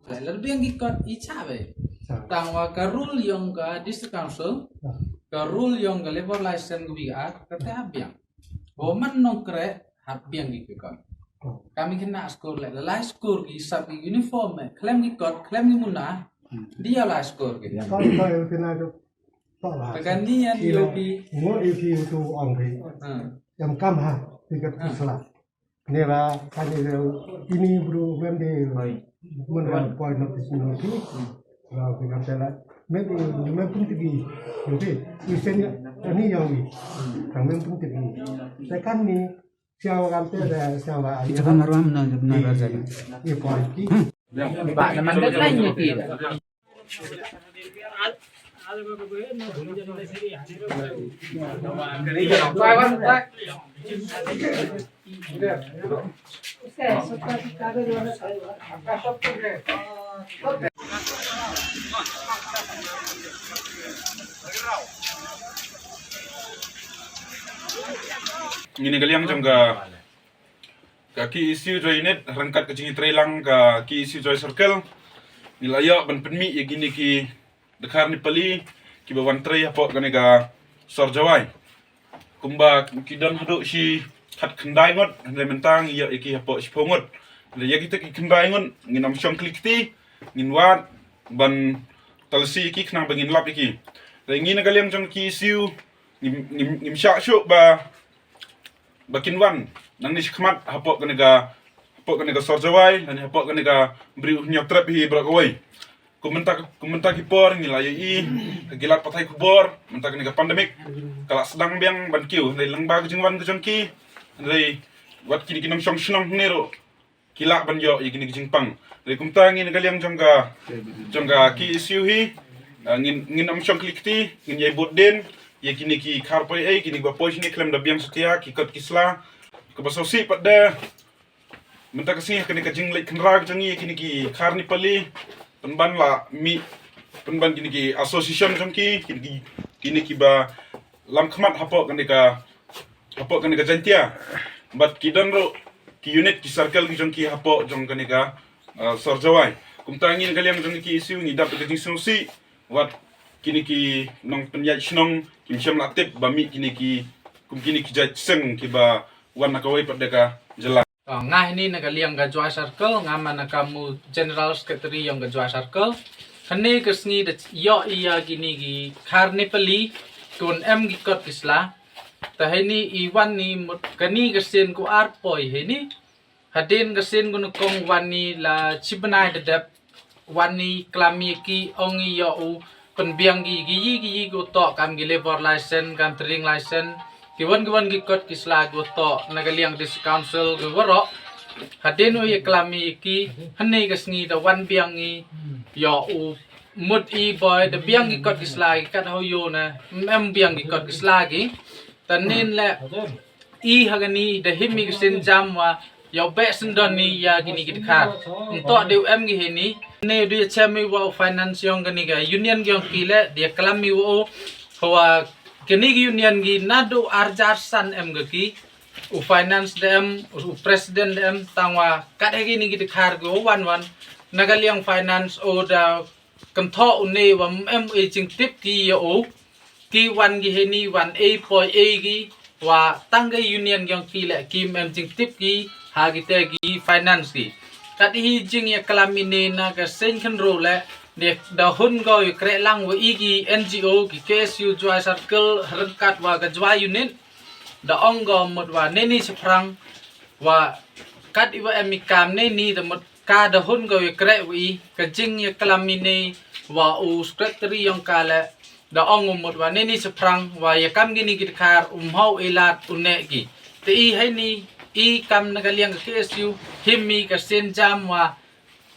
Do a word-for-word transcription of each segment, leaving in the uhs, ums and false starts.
Lada biang ki kot i cha be. Tang wa ka rule yong ka District Council, ka rule yong ka Labour License ka wi ka ar, ka te hap biang. Bo man nongkreh hap biang ki kot. Kami kena score le, lai score ki sap ki uniform me, klem ki kot, klem ki muna, dia lai score ki. Ka ka yo kena jo. Ka ni yan yo ki. Ngo yo ki tu ong ki. Yam kam ha, ki kat ki sala. Nera kani reu ini bru wem de menra point of this no ki. Rau ki kam tela. Mem mem pun tigi. Oke. Isen ani yang ni. Kang mem pun tigi. Second ni siawa kam tela siawa. Kita kan marwam na na raja. Ye point ki. Ba na man deadline ni ki. Ngin ïa ka liang jong ka Ka K S U Jowai Unit, ryngkat ka jingïatreilang ka K S U Jowai Circle, ngi la ïoh ban pynmih ïa kine ki dkhar Nepali kiba wan trei hapoh kane ka sor Jowai. Kumba ki don haduh shi khatkhyndai ngut, hynrei mynta ngi ïoh ïa ki hapoh shiphew ngut. Hynrei ïa kita ki khyndai ngut ngin ym shong kli kti, ngin wad ban talasi ïa ki khnang ba ngin lap ïa ki. Hynrei ngi na ka liang jong ka K S U ngim, ngim, ngim shah shuh ba ba kin wan nangne shakhmat hapoh kane ka, hapoh kane ka sor Jowai lane hapoh kane ka Bri U Hynñiewtrep hi baroh kawei. Kum mynta, kum mynta ki por ngi la ïohi ha ki lad pathai khubor mynta kane ka pandemic ka la sdang biang ban kiew, hynrei lyngba ka jingwan ka jong ki, hynrei wat kine ki nongshong shnong hangne ruh ki lah ban ïoh ïa kine ki jingpang. Hynrei kumta ngi na ka liang jong ka, jong ka K S U hi, ah, ngin, ngin ym shong kli kti, ngin ïai bud dien ïa kine ki khar poi ei, kine kiba poi shane khlem da biang satia ki kot ki sla. Kaba sngewsih pat de mynta ka sngi ha kane ka jingleit khynra ka jong ngi ïa kine ki khar Nepali, pynban la mih, pynban kine ki association jong ki, kine ki, kine kiba lam khmat hapoh kane ka, hapoh kane ka Jaintia. Bad ki don ruh ki unit, ki circle ki jong ki hapoh jong kane ka, ah, sor Jowai. Kumta ngi na ka liang jong ka K S U ngi dap da ka jingsngewsih wat kine ki nongpynïaid shnong kim shym la tip ba mih kine ki, kum kine ki jait seng kiba wan na kawei pat da ka jylla. Ah, nga hini na ka liang ka Jowai Circle, nga man na ka mu General Secretary yong ka Jowai Circle. Hynne ka sngi da ïoh ïa kine ki khar Nepali, ki wan em ki kot ki sla. Ta hini i wan ni mut kane ka sien ku ar poi hini. Hadien ka sien ku nyngkong wan ni la chi bnai da dep. Wan ni klam ïa ki, ong i ïoh u pynbiang ki, ki yi, ki yi ki u toh kam ki labour license, kam trading license, ki wan, ki wan ki kot ki sla ki u toh na ka liang District Council ki waroh. Hadien u ïa klam ïa ki, hynne ka sngi da wan biang i ïoh u mut i boi da biang ki kot ki sla ki kat ha u ïoh na, em biang ki kot ki sla ki. Ta nin le i ha kani da him i ka sienjam wa ïa u beh syndon ni ïa kini ki dkhar. Nto de u em ki hini. Ne u de chem i wa u finance yong kani ka union yong ki le de klam i wa u. Wa kini ki union ki naduh ar hajar san em ka ki. U finance de em, u president de em, tang wa kat ha kini ki dkhar ki wan wan. Na ka liang finance u da kynthoh u ne wa em i jingtip ki ïa u. Ki wan ki hini wan ei poi ei ki wa tang ka union yong ki le ki em jingtip ki ha ki te ki finance ki. Kat hi jingïaklam ine na ka seng khynru le de da hun go ïa kreh lang wa i ki N G O ki K S U Jowai Circle ryngkat wa ka Jowai unit da ong go mut wa neni shaphrang wa kat i wa em i kam neni da mut ka da hun go ïa kreh wa i ka jingïaklam ine wa u secretary yong ka le da ong u mut wa neni shaphrang wa ïa kam kini ki dkhar um hau i lad u ne ki. Te i hai ni i kam na ka liang ka K S U him i ka sienjam wa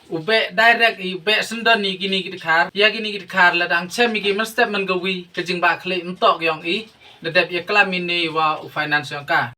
u beh direct i u beh syndon i kini ki dkhar. Ïa kini ki dkhar la dang chem i ki man step man ka wi ka jingbah khlieh ntok yong i da dep ïaklam ine wa u finance yong ka.